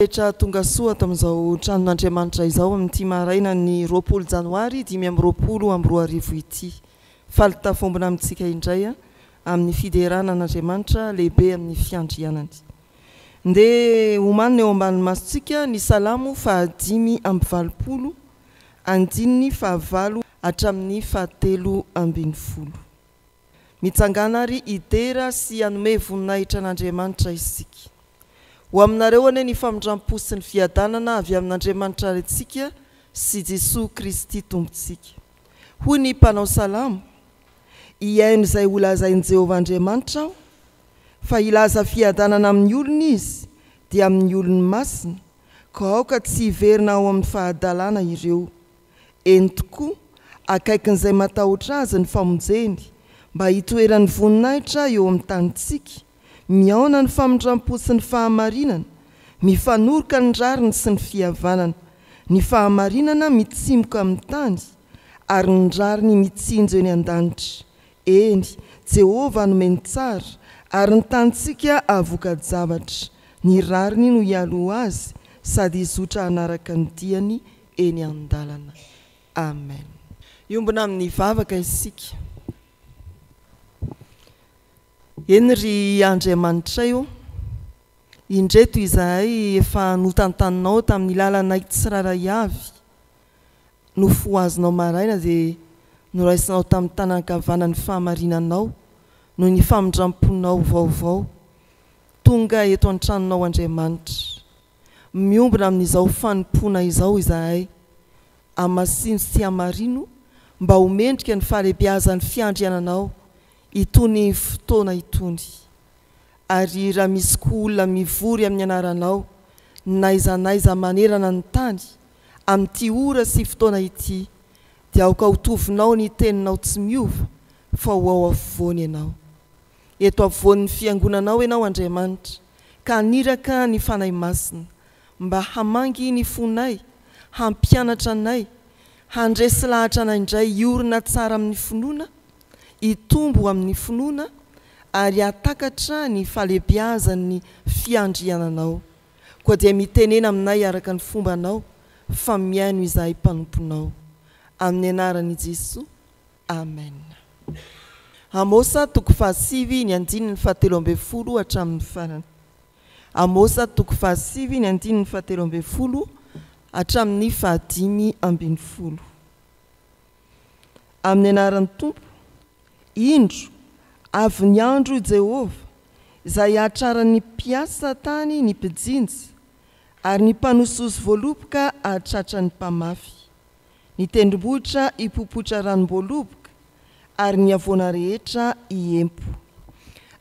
Rehetra tonga soa ato amin'izao tranon'Andriamanitra izao amin'ity marainan'ny 20 janoary 2025 ity. Faly tafombona amintsika indray amin'ny fiderana an'Andriamanitra lehibe amin'ny fiandrianany. Ndeha homanina eo ambanin'ny masontsika ny Salamo faha-85 andininy fahavalo hatramin'ny fahatelo ambin'ny folo. Mitsangàna ary hidera sy hanome voninahitra an'Andriamanitra isika. Ho aminareo anie ny famindram-po sy ny fiadanana avy amin'Andriamanitra Raintsika sy Jesoa Kristy Tompontsika. Hoy ny mpanao salamo, Hihaino izay holazain'i Jehovah Andriamanitra aho, fa hilaza fiadanana amin'ny olony Izy, dia amin'ny olony masina, ka aoka tsy hiverina ao amin'ny fahadalana ireo. Eny tokoa, akaikin'izay matahotra Azy ny famonjeny, mba hitoeran'ny voninahitra eo amin'ny tanintsika. Mihaona ny famindram-po sy ny fahamarinana, mifanoroka ny rariny sy ny fihavanana. Ny fahamarinana mitsimoka amin'ny tany, ary ny rariny mitsinjo eny an-danitra. Eny, Jehovah hanome ny tsara, ary ny tanintsika hahavoka-javatra. Ny rariny no hialoha azy, sady hizotra hanaraka ny diany eny an-dalana. Amen. Hiombona amin'ny vavaka isika. Eny ry Andriamanitray ô, indreto izahay efa notantaninao tamin'ny lalanay tsirairay avy, nofohazinao maraina dia noraisinao tamin'ny tanan-kavanan'ny fahamarinanao noho ny famindram-ponao vaovao. Tonga eto an-tranonao Andriamanitra. Miombona amin'izao fanompoana izao izahay. Hamasino sy hamarino mba ho mendrika ny fahalehibiazan'ny fiandriananao itony fotoana itony. Ary raha misy koa olona mivory amin'ny anaranao n'aiza n'aiza manerana ny tany amin'ity ora sy fotoana ity dia aoka ho tovinao ny teninao tsy miova fa ho ao afovoany ianao. Eto afovoan'ny fiangonanao ianao Andriamanitra ka haniraka ny Fanahy Masina mba hamangy ny fonay, hampianatra anay, handresy lahatra anay indray hiorina tsara amin'ny finoana, hitombo amin'ny finoana ary hahatakatra ny fahalehibiazan'ny fiandriananao. Koa dia mitenena aminay araka ny fombanao fa mihaino izahay mpanomponao. Amin'ny anaran'i Jesoa. Amen. Amosa toko fahasivy ny andininy fahatelo ambin'ny folo hatramin'ny farany. Amosa toko fahasivy ny andininy fahatelo ambin'ny folo hatramin'ny fahadimy ambin'ny folo. Amin'ny anaran'ny Tompo, Indro, avy ny andro i Jehovah, izay hahatraran'ny mpiasa tany ny mpijinja, ary ny mpanososy voaloboka hahatratra ny mpamafy. Ny tendrombohitra hipoipoitra ranom-boaloboka, ary ny havoana rehetra hiempo.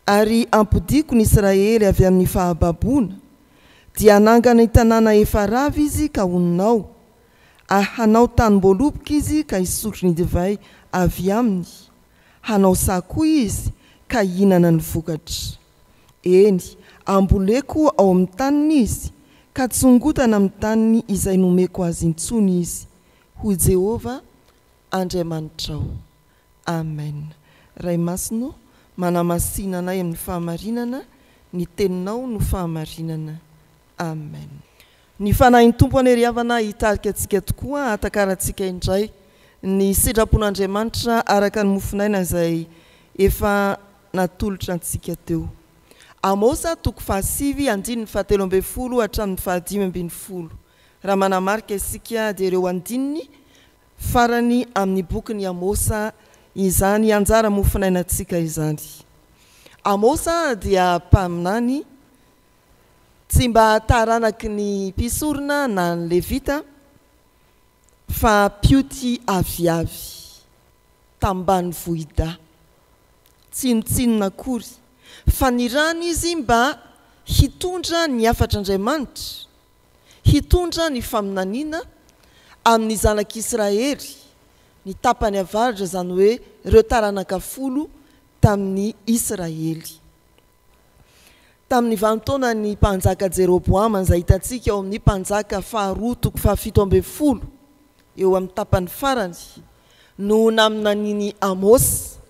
Ary hampodiako ny Israely avy amin'ny fahababoana, dia hanangana ny tanàna efa rava izy ka honina ao, ary hanao tanim-boaloboka izy ka hisotro ny divay avy aminy, hanao saha koa izy ka hihinana ny vokatra. Eny, hamboleko ao amin'ny taniny izy, ka tsy hongotana amin'ny taniny izay nomeko azy intsony izy, hoy Jehovah Andriamanitrao. Amen. Ray Masina ô, manamasina anay amin'ny fahamarinana, ny Teninao no fahamarinana. Amen. Ny Fanahin'ny Tompo anie ry havana hitarika antsika tokoa hahatakarantsika indray ny sitrapon'Andriamanitra araka ny mofon'aina izay efa natolotra antsika teo. Amosa toko fahasivy andininy fahatelo ambin'ny folo hatramin'ny fahadimy ambin'ny folo. Raha manamarika isika dia ireo andininy farany amin'ny bokin'i Amosa izany anjara mofon'ainantsika izany. Amosa dia mpaminany Tsy mba taranaky ny mpisorona na ny Levita, fa mpioty aviavy, tambanivohi-dahy. Tsinontsinona akory, fa nirahana izy mba hitondra ny hafatr'Andriamanitra, hitondra ny faminaniana amin'ny zanak'Israely, ny tapany avaratra, izany hoe ireo taranaka folo tamin'ny Israely. Tamin'ny vanin-taonan'ny mpanjaka Jeroboama, izay hitantsika ao amin'ny Mpanjaka faharoa toko faha-17, eo amin'ny tapany farany, no naminanian'i Amosa,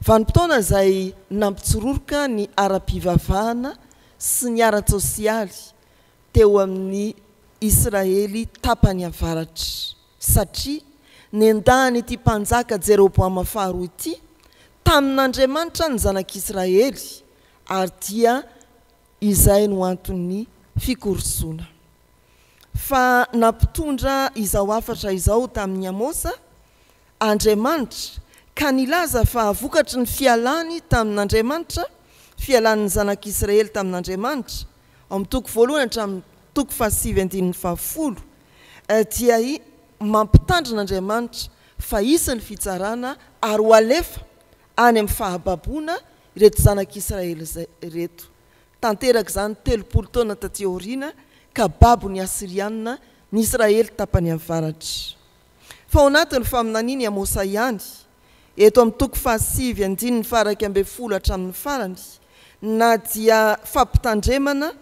vanim-potoana izay nampitsororoka ny ara-pivavahana sy ny ara-tsosialy. teo amin'ny Israely tapany avaratra, satria nendahan'ity mpanjaka Jeroboama faharoa ity tamin'Andriamanitra ny zanak'Israely, ary dia izay no anton'ny fikorosoana. Fa nampitondra izao hafatra izao tamin'i Amosa Andriamanitra, ka nilaza fa vokatry ny fialany tamin'Andriamanitra, fialan'ny zanak'Israely tamin'Andriamanitra, ao amin'ny toko voalohany hatramin'ny toko fahasivy andininy fahafolo, dia mampitandrina Andriamanitra fa hisy ny fitsarana ary ho alefa any amin'ny fahababoana ireto zanak'Israely ireto. Tanteraka izany 30 taona taty aoriana ka babo ny Asyriana ny Israely tapany avaratra. Fa ao anatin'ny faminanian' i Amosa ihany, eto amin'ny toko fahasivy andininy faha-11 hatramin'ny farany, na dia fampitandremana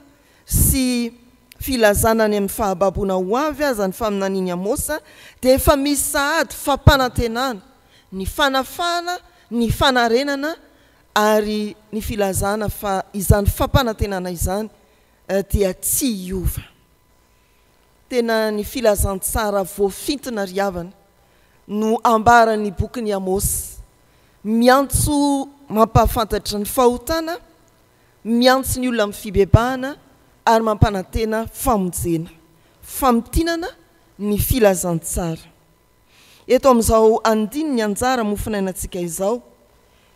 sy filazana ny amin'ny fahababoana ho avy aza ny faminanian' i Amosa, dia efa misy sahady fampanantenana ny fanafahana, ny fanarenana ary ny filazana fa izany fampanantenana izany dia tsy hiova. Tena ny filazantsara voafintina ry havana no ambaran'ny bokin'i Amosa. Miantso mampahafantatra ny fahotana, miantso ny olona amin'ny fibebahana ary mampanantena famonjena. Famintinana ny filazantsara. Eto amin'izao andininy anjara mofonainantsika izao,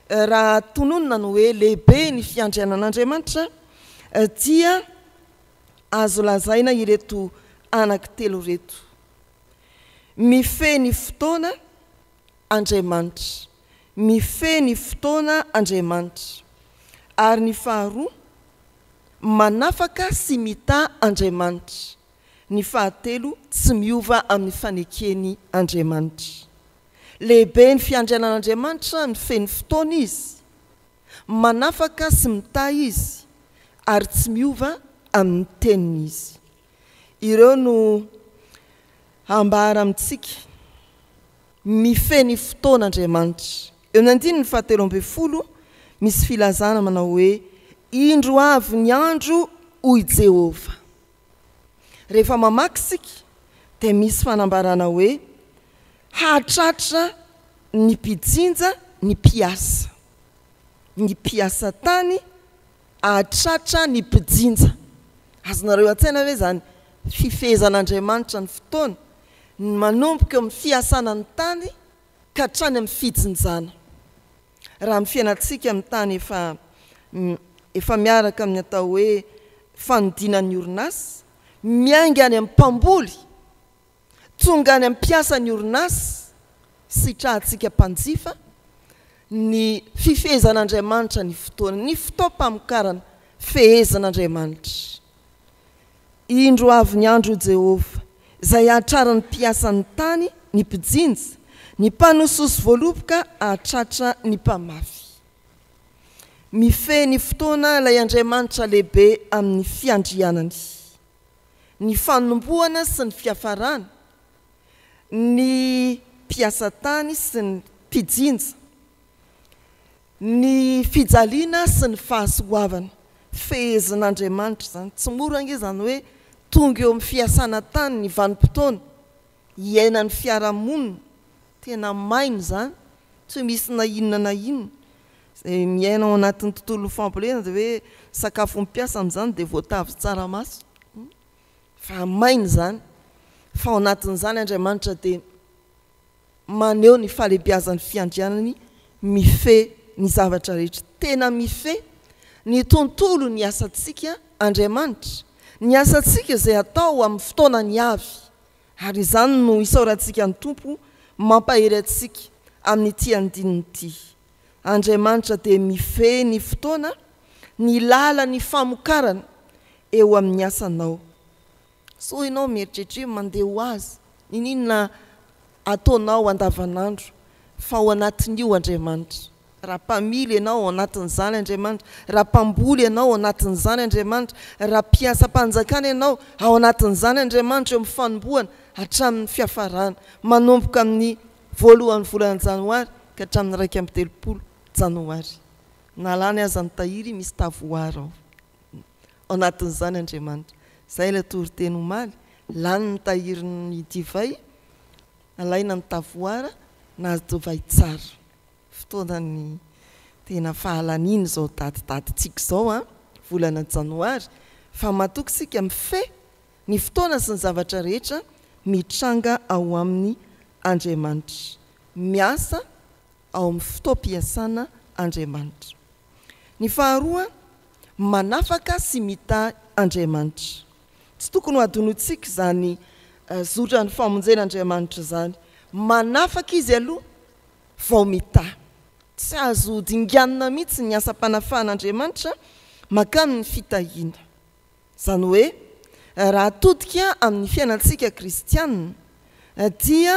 raha tononina ny hoe lehibe ny fiandrianan'Andriamanitra dia azo lazaina ireto anankitelo ireto, Mifehy ny fotoana Andriamanitra, mifehy ny fotoana Andriamanitra, ary ny faharoa, manafaka sy mitaha Andriamanitra, ny fahatelo, tsy miova amin'ny fanekeny Andriamanitra. Lehibe ny fiandrianan'Andriamanitra, mifehy ny fotoana Izy. Manafaka sy mitahy Izy, ary tsy miova amin'ny teniny Izy. Ireo no ambara amintsika. Mifehy ny fotoana Andriamanitra. Eo amin'ny andininy fahatelo ambin'ny folo, misy filazana manao hoe, Indro avy ny andro, hoy Jehovah. Rehefa mamaky isika, dia misy fanambarana hoe, Hahatratra ny mpijinja ny mpiasa. Ny mpiasa tany hahatratra ny mpijinja. Azonareo an-tsaina ve izany fifehezan'Andriamanitra ny fotoana, ny manomboka eo amin'ny fiasana ny tany ka hatrany amin'ny fijinjana? Raha amin'ny fiainantsika amin'ny tany efa efa miaraka amin'ny atao hoe fanodinan'ny orinasa, miainga any amin'ny mpamboly, Tonga any amin'ny mpiasa ny orinasa, sitrahantsika mpanjifa, ny fifehezan'Andriamanitra ny fotoana, ny fotoam-pamokarana, fehezin'Andriamanitra. Indro avy ny andro, hoy Jehovah, izay hahatraran'ny mpiasan'ny tany ny mpijinja, ny mpanososy voaloboka hahatratra ny mpamafy. Mifehy ny fotoana ilay Andriamanitra lehibe amin'ny fiandrianany. ny fanombohana sy ny fiafarana, ny mpiasa tany sy ny mpijinja, ny fijaliana sy ny fahasoavana. Fehezin'Andriamanitra izany. Tsy mora ange izany hoe tonga eo amin'ny fiasana tany ny vanim-potoana iainan'ny fiarahamonina. Tena maina izany, tsy misy na inona na inona. Izay miaina ao anatin'ny tontolon'ny fambolena dia hoe sakafon'ny mpiasa amin'izany dia voatavo sy tsaramaso. Fa maina izany. Fa ao anatin'izany Andriamanitra dia maneho ny fahalehibiazan'ny fiandrianany mifehy ny zavatra rehetra. Tena mifehy ny tontolo ny asantsika Andriamanitra. Ny asantsika izay atao amin'ny fotoanany avy. Ary izany no isaorantsika ny Tompo mampahery antsika amin'ity andininy ity. Andriamanitra dia mifehy ny fotoana, ny lalan'ny famokarana eo amin'ny asanao. Sao ianao mieritreritra hoe mandeha ho azy, n'inon'inona ataonao andavanandro, fa ao anatin'io Andriamanitra. Raha mpamily ianao, ao anatin'izany Andriamanitra. Raha mpamboly ianao, ao anatin'izany Andriamanitra. Raha mpiasam-panjakana ianao, ao anatin'izany Andriamanitra, eo amin'ny fanombohana hatramin'ny fiafarana, manomboka amin'ny voalohan'ny volana janoary ka hatramin'ny 31 janoary. Na lany aza ny tahiry, misy tavoara ao. Ao anatin'izany Andriamanitra. Izay ilay toriteny omaly, lany ny tahirin'ny divay, alaina ny tavoara, nahazo divay tsara. Fotoanan'ny tena fahalaniana izao datidadintsika izao an, volana janoary, fa matoky isika mifehy ny fotoana sy ny zavatra rehetra mitranga ao aminy Andriamanitra. Miasa ao amin'ny fotoam-piasana Andriamanitra. Ny faharoa, manafaka sy mitahy Andriamanitra. Tsy tokony ho adinointsika izany zotran'ny famonjen'Andriamanitra izany. Manafaka Izy aloha vao mitahy. Tsy azo dinganina mihitsy ny asam-panafahan'Andriamanitra mankany ny fitahiana. Izany hoe, raha atodika amin'ny fiainantsika kristiana, dia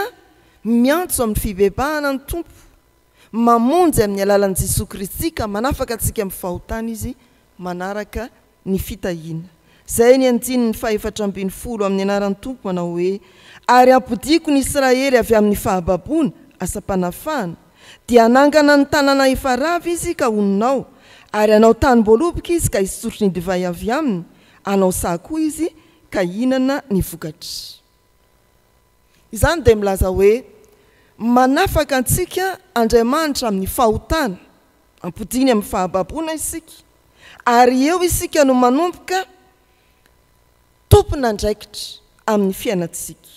miantso amin'ny fibebahana ny Tompo, mamonjy amin'ny alalan'i Jesoa Kristy ka manafaka antsika amin'ny fahotana Izy manaraka ny fitahiana. Izay ny andininy faha-14 amin'ny anaran'ny Tompo manao hoe, Ary hampodiako ny Israely avy amin'ny fahababoana, asam-panafahana, dia hanangana ny tanàna efa rava izy ka honina ao, ary hanao tanim-boaloboka izy ka hisotro ny divay avy aminy, hanao saha koa izy ka hihinana ny vokatra. Izany dia milaza hoe manafaka antsika Andriamanitra amin'ny fahotana, ampodiany amin'ny fahababoana isika, ary eo isika no manomboka tompon'andraikitra amin'ny fiainantsika.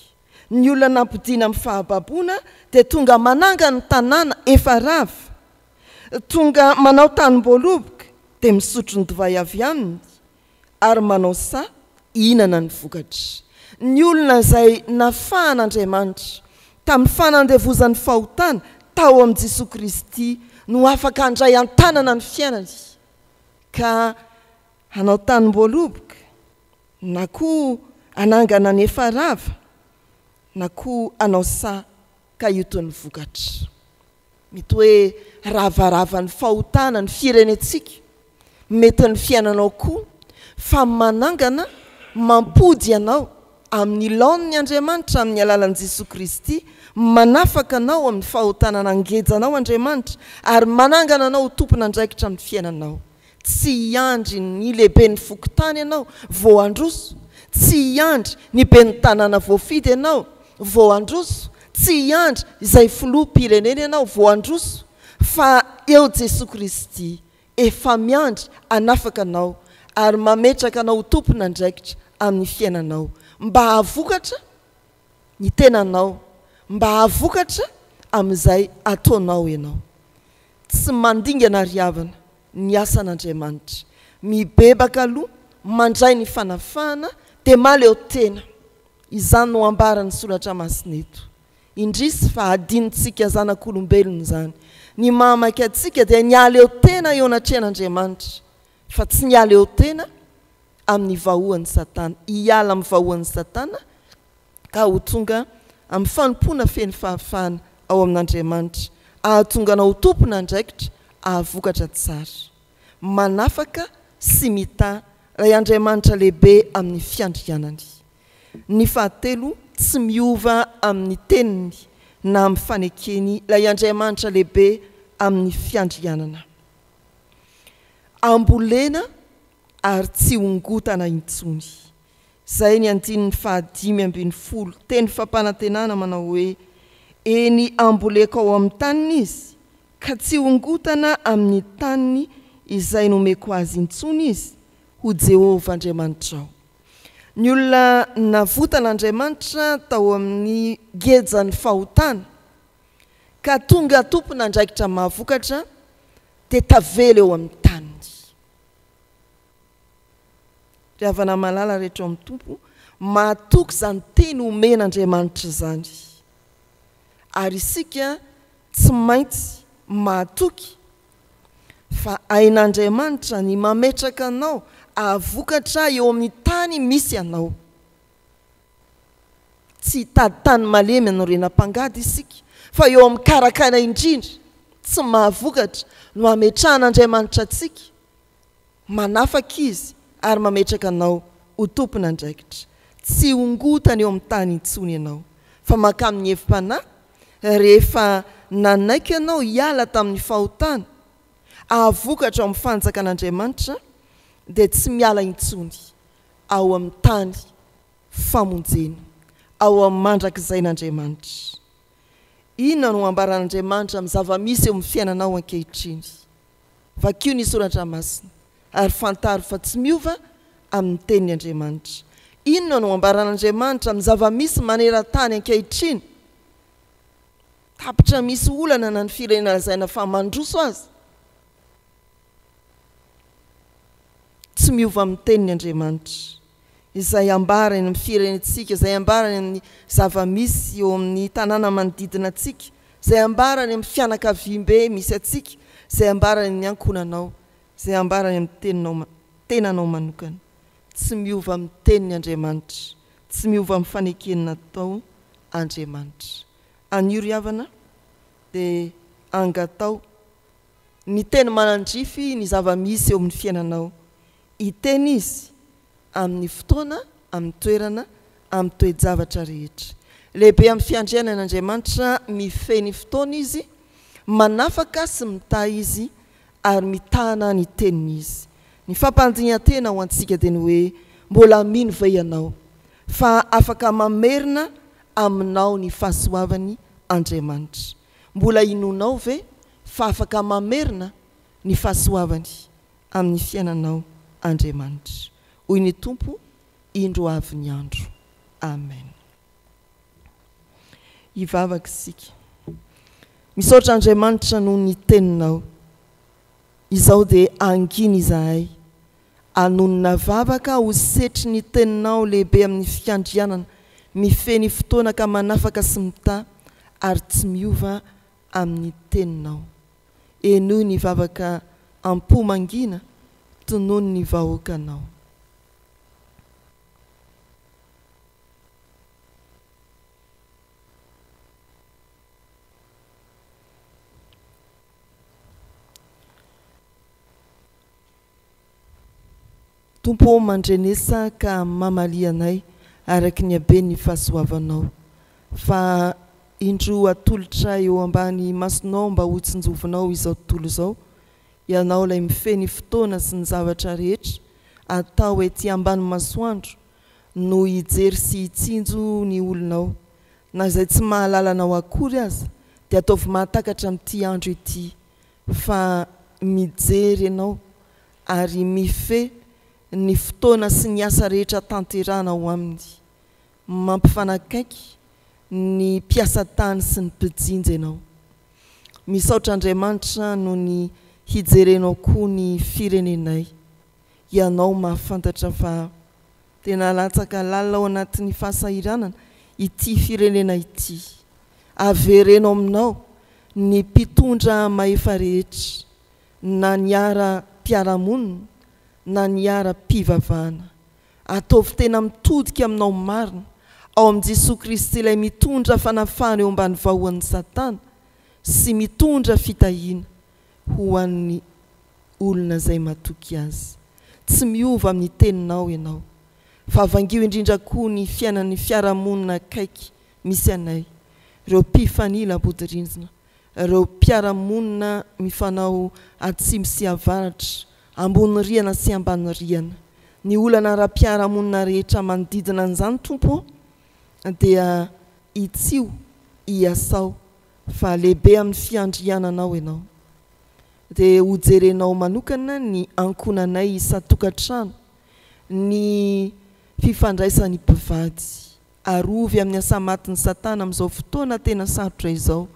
Ny olona nampodiana amin'ny fahababoana dia tonga manangana ny tanàna efa rava, tonga manao tanim-boaloboka dia misotro ny divay avy aminy ary manao saha hihinana ny vokatra. Ny olona izay nafahan'Andriamanitra tamin'ny fanandevozan'ny fahotana tao amin'i Jesoa Kristy no afaka handray an-tanana ny fiainany ka hanao tanim-boaloboka na koa hanangana ny efa rava na koa hanao saha ka hioty ny vokatra. Mety hoe ravaravan'ny fahotana ny firenentsika, mety ny fiainanao koa, fa manangana, mampody anao amin'ny laoniny Andriamanitra amin'ny alalan'i Jesoa Kristy, manafaka anao amin'ny fahotana nangeja anao Andriamanitra ary manangana anao ho tompon'andraikitra amin'ny fiainanao. Tsy hiandry ny lehiben'ny fokontany ianao vao handroso, tsy hiandry ny ben'ny tanàna voafidy ianao vao handroso, tsy hiandry izay filoham-pirenena ianao vao handroso fa eo Jesoa Kristy efa miandry hanafaka anao ary mametraka anao ho tompon'andraikitra amin'ny fiainanao mba hahavokatra ny tenanao, mba hahavokatra amin'izay ataonao ianao. Tsy mandingana ry havana ny asan'Andriamanitra. Mibebaka aloha, mandray ny fanafahana, dia mahaleo tena. Izany no ambaran'ny Soratra Masina eto. Indrisy fa adinontsika zanak'olombelona izany. Ny mahamaika antsika dia ny hahaleo tena eo anatrehan'Andriamanitra, fa tsy ny hahaleo tena amin'ny vahoan'i Satana. Hiala amin'ny vahoan'i Satana ka ho tonga amin'ny fanompoana feno fahafahana ao amin'Andriamanitra, hahatonga anao ho tompon'andraikitra hahavokatra tsara. Manafaka sy mitaha ilay Andriamanitra lehibe amin'ny fiandrianany. Ny fahatelo, tsy miova amin'ny teniny na amin'ny fanekeny ilay Andriamanitra lehibe amin'ny fiandrianana. Ambolena ary tsy hongotana intsony. Izay ny andininy faha-15, teny fampanantenana manao hoe, Eny amboleko ao amin'ny taniny izy, ka tsy hongotana amin'ny taniny izay nomeko azy intsony izy, ho Jehovah Andriamanitrao. Ny olona navotan'Andriamanitra tao amin'ny gejan'ny fahotana, ka tonga tompon'andraikitra mahavokatra, dia tavela eo amin'ny taniny. Ry havana malala rehetra ao amin'ny Tompo, mahatoky izany teny omen'Andriamanitra izany. Ary isika tsy maintsy mahatoky fa hain'Andriamanitra ny mametraka anao hahavokatra eo amin'ny tany misy anao. Tsy hitady tany malemy hanorenam-pangady isika, fa eo amin'ny karakaina indrindra tsy mahavokatra no hametrahan'Andriamanitra antsika. Manafaka Izy ary mametraka anao ho tompon'andraikitra. Tsy hongotana eo amin'ny tany intsony ianao, fa mankamin'ny hevi-panahy, rehefa nanaiky ianao hiala tamin'ny fahotana, hahavokatra ao amin'ny fanjakan'Andriamanitra, dia tsy miala intsony. ao amin'ny tany famonjena, ao amin'ny mandrakizain'Andriamanitra. Inona no ambaran'Andriamanitra amin'ny zava-misy eo amin'ny fiainanao ankehitriny? Vakio ny Soratra Masina ary fantaro fa tsy miova amin'ny Teniny Andriamanitra. Inona no ambaran'Andriamanitra amin'ny zava-misy maneran-tany ankehitriny? Tapitra misy olana na ny firenena lazaina fa mandroso aza. Tsy miova amin'ny Teniny Andriamanitra. Izay ambarany amin'ny firenentsika, izay ambarany amin'ny zava-misy eo amin'ny tanàna manodidina antsika, izay ambarany amin'ny fianakaviambe misy antsika, izay ambarany amin'ny ankohonanao, izay ambarany amin'ny teninao, tenanao manokana. Tsy miova amin'ny Teniny Andriamanitra. Tsy miova amin'ny fanekeny natao Andriamanitra. Anio ry havana dia angatao ny teny manandrify ny zava-misy eo amin'ny fiainanao. Hiteny Izy amin'ny fotoana, amin'ny toerana, amin'ny toe-javatra rehetra. Lehibe amin'ny fiandrianana Andriamanitra, mifehy ny fotoana Izy, manafaka sy mitahy Izy ary mitana ny teniny Izy. Ny fampandinihan-tena ho antsika dia ny hoe, mbola mino ve ianao fa afaka mamerina aminao ny fahasoavany Andriamanitra? Mbola inoanao ve fa afaka mamerina ny fahasoavany amin'ny fiainanao Andriamanitra? Hoy ny Tompo, Indro avy ny andro. Amen. Hivavaka isika. Misaotra Andriamanitra noho ny teninao. Izao dia hangina izahay, hanonona vavaka ho setry ny teninao lehibe amin'ny fiandrianana, mifehy ny fotoana ka manafaka sy mitaha ary tsy miova amin'ny teninao. Henoy ny vavaka am-po mangina tonony ny vahoakanao. Tompo ô mandrenesa ka mamalia anay araky ny haben'ny fahasoavanao. Fa indro atolotra eo ambany masonao mba ho tsinjovinao izao tontolo izao, Ianao ilay mifehy ny fotoana sy ny zavatra rehetra atao ety ambany masoandro no hijery sy hitsinjo ny olonao, na izay tsy mahalala anao akory aza dia ataovy mahatakatra amin'ity andro ity fa mijery ianao ary mifehy ny fotoana sy ny asa rehetra tanterahana ao aminy. Mampifanakaiky ny mpiasa tany sy ny mpijinja ianao. Misaotra Andriamanitra noho ny hijerenao koa ny firenenay. Ianao mahafantatra fa tena latsaka lalina ao anatin'ny fahasahiranana ity firenena ity. Avereno aminao ny mpitondra mahefa rehetra na ny ara piarahamonina na ny ara pivavahana. Ataovy tena mitodika aminao marina, ao amin'i Jesoa Kristy ilay mitondra fanafahana eo ambany vahoan'i Satana sy mitondra fitahiana ho an'ny olona izay matoky Azy. Tsy miova amin'ny teninao Ianao. Fa vangio indrindra koa ny fiainan'ny fiarahamonina akaiky misy anay, ireo mpifanila am-podirindrina, ireo mpiara-monina mifanao atsimo sy avaratra, ambony rihana sy ambany rihana. Ny olana ara-piarahamonina rehetra manodidina an'izany Tompo ô, dia itsio, iasao, fa lehibe amin'ny fiandriananao Ianao. Dia hojerenao manokana ny ankohonanay isan-tokantrano, ny fifandraisan'ny mpivady. Arovy amin'ny asa matin'i Satana amin'izao fotoana tena sarotra izao.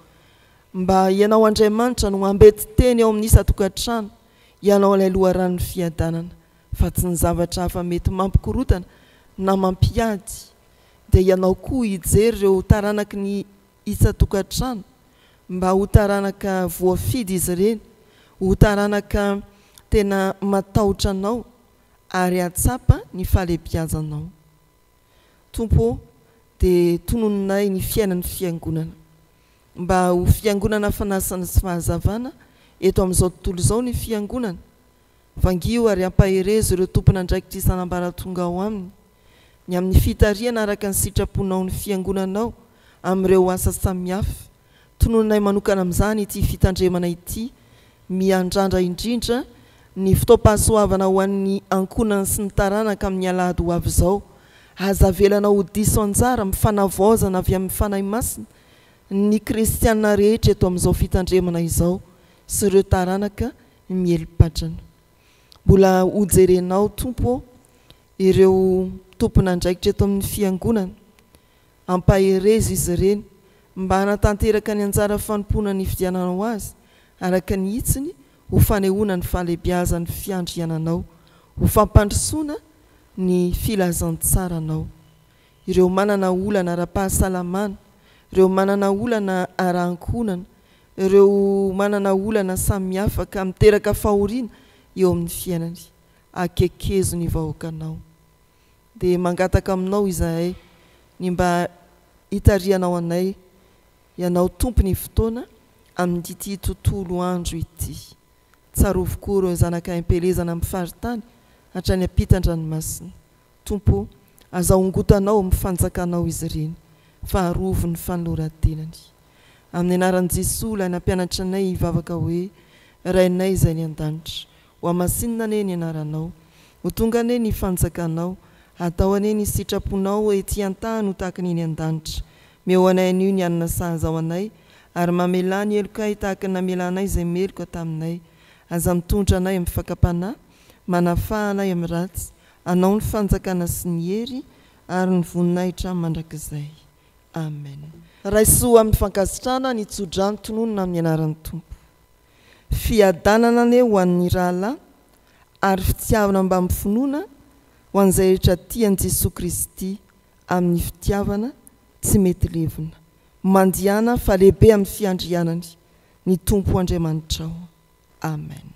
Mba Ianao Andriamanitra no ambeti-teny ao amin'ny isan-tokantrano, Ianao ilay loharanon'ny fiadanana, fa tsy ny zavatra hafa mety mampikorontana na mampiady. Dia Ianao koa hijery ireo taranaky ny isan-tokantrano, mba ho taranaka voafidy izy ireny, ho taranaka tena matahotra Anao ary hahatsapa ny fahalehibiazanao. Tompo ô, dia tononinay ny fiainan'ny Fiangonana. Mba ho Fiangonana fanasana sy fahazavana eto amin'izao tontolo izao ny Fiangonana. Vangio ary ampaherezo ireo tompon'andraikitra isan'ambaratonga ao aminy, ny amin'ny fitarihana araka ny sitraponao ny Fiangonanao amin'ireo asa samihafa. Tononinay manokana amin'izany ity fitandremana ity, miandrandra indrindra. ny fotoam-pahasoavana ho an'ny ankohonana sy ny taranaka amin'ny alahady ho avy izao. Aza avelanao ho diso anjara amin'ny fanavaozana avy amin'ny Fanahy Masina ny kristiana rehetra eto amin'izao fitandremana izao sy ireo taranaka miely patrana. Mbola hojerenao Tompo ô ireo tompon'andraikitra eto amin'ny fiangonana. Ampaherezo izy ireny mba hanatanteraka ny anjara fanompoana nifidiananao azy araka ny hitsiny ho fanehoana ny fahalehibiazan'ny fiandriananao, ho fampandrosoana ny filazantsaranao. Ireo manana olana ara-pahasalamana, ireo manana olana ara-ankohonana, ireo manana olana samihafa ka miteraka fahoriana eo amin'ny fiainany. Akekezo ny vahoakanao. Dia mangataka aminao izahay ny mba hitarihanao anay, Ianao Tompon'ny fotoana, amin'ity tontolo andro ity. Tsarovy koa ireo zanaka am-pielezana amin'ny faritany hatrany ampitan-dranomasina. Tompo ô, aza hongotanao amin'ny fanjakanao izy ireny, fa arovy ny fanoloran-tenany. Amin'ny anaran'i Jesoa ilay nampianatra anay hivavaka hoe, Rainay izay any an-danitra, Hohamasinina anie ny anaranao. Ho tonga anie ny fanjakanao. Hatao anie ny sitraponao ety an-tany ho tahaka ny eny an-danitra. Meo anay anio ny hanina sahaza ho anay, ary mamelà ny helokay tahaka ny namelanay izay meloka taminay. Aza mitondra anay amin'ny fakam-panahy, manafaha anay amin'ny ratsy. Anao ny fanjakana sy ny hery ary ny voninahitra mandrakizay. Amen. Raiso amin'ny fankasitrahana ny tsodrano tononina amin'ny anaran'ny Tompo. Fiadanana anie ho an'ny rahalahy ary fitiavana mbamin'ny finoana ho an'izay rehetra tia an'i Jesoa Kristy amin'ny fitiavana tsy mety levona. Mandihana fa lehibe amin'ny fiandrianany ny Tompo Andriamanitrao. Amen.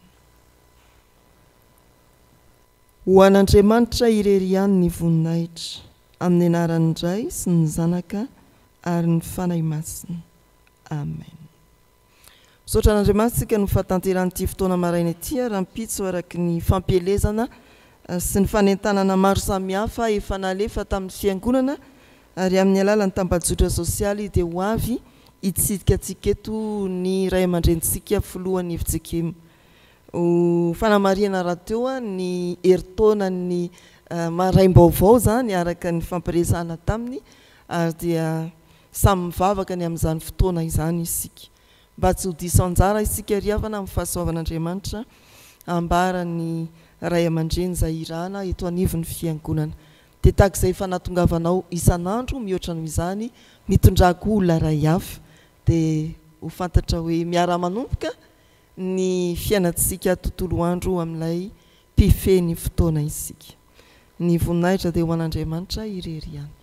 Ho an'Andriamanitra irery ihany ny voninahitra, amin'ny anaran'ny Ray sy ny Zanaka ary ny Fanahy Masina. Amen. Misaotra an'Andriamanitra isika noho fahatanterahan'ity fotoana maraina ity rahampitso araky ny fampielezana sy ny fanentanana maro samihafa efa nalefa tamin'ny fiangonana ary amin'ny alalan'ny tambajotra sosialy dia ho avy hitsidika antsika eto ny ray aman-drenintsika filohan'ny fjkm ho fanamarihana rahateo ny herintaonan'ny maraim-baovao izany araka ny fampiresahana taminy ary dia Samy mivavaka ny amin'izany fotoana izany isika. Mba tsy ho diso anjara isika ry havana amin'ny fahasoavan'Andriamanitra ambaran'ny ray aman-dreny izay irahana eto anivon'ny fiangonana. Dia tahaka izay efa nahatongavanao isan'andro mihoatra noho izany, mitondrà koa olona iray hafa dia ho fantatra hoe miara-manomboka ny fiainantsika tontolo andro amin'ilay mpifehy ny fotoana isika. Ny voninahitra dia ho an'Andriamanitra irery ihany.